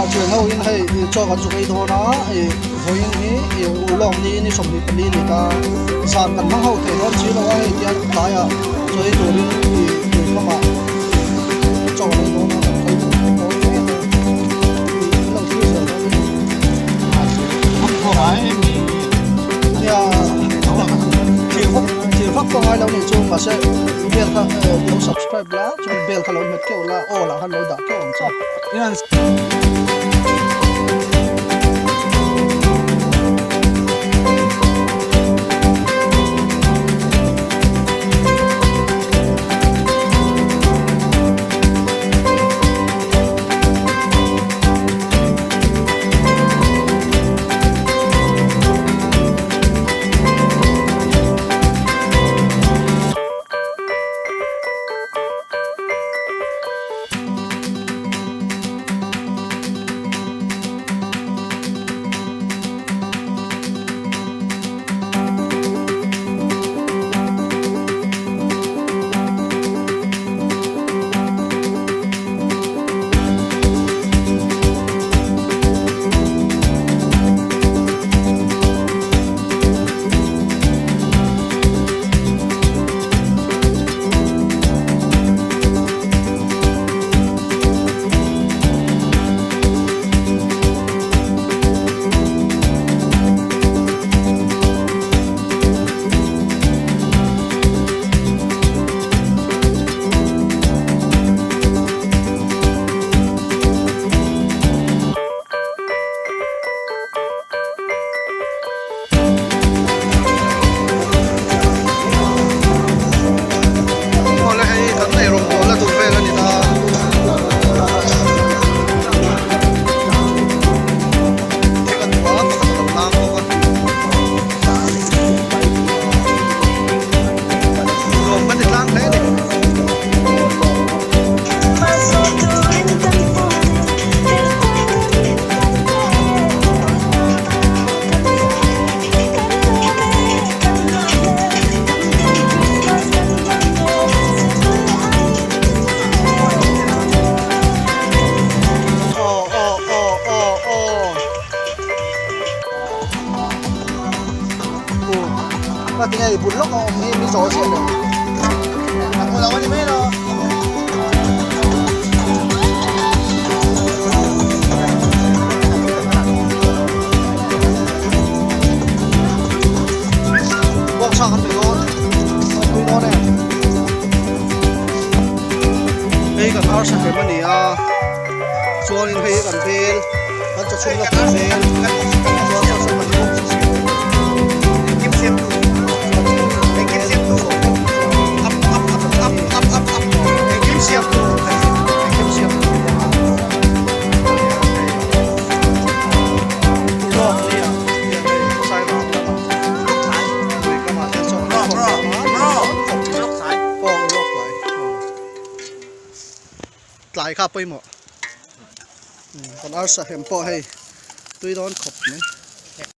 Thian ho in hei chaw kan zuk ei dawn a, vawiin hi urlawk ni ni 24 ni ta zan kan hmang ho thei dawn si lo a, hei tian tlaiah chaw ei turin tui kamah chaw kan ei dawn a, kan kal dawn mek a, in lo thlir zel dawn a ni. Nia thil vak thil vak pawh ngai lo nih chu mahse bell kha lo subscribe la chuan bell kha lo hmet keuh la aw lah khan lo dah keuh ang che. Awle hei kan nei rawng pawl a duh vel a ni ta. Thil a duh a pakhat a lo lang bawk a. Nuam kan ti tlang hle a ni. Aw aw aw aw aw Ka ti ngei bul lawk a awm hi mi zawl chiah lo. A hmu lo a ni mai lo. Bawk sa kan pe dawn. Tui dawn em. Hei kan arsa hem a ni a. Chuanin hei hi kan bel kan chaw chhung na kan bel chuan saw saw kan bawk Tlai kha pawimawh kan arsa hem pawh hei tui dawn khawp mai.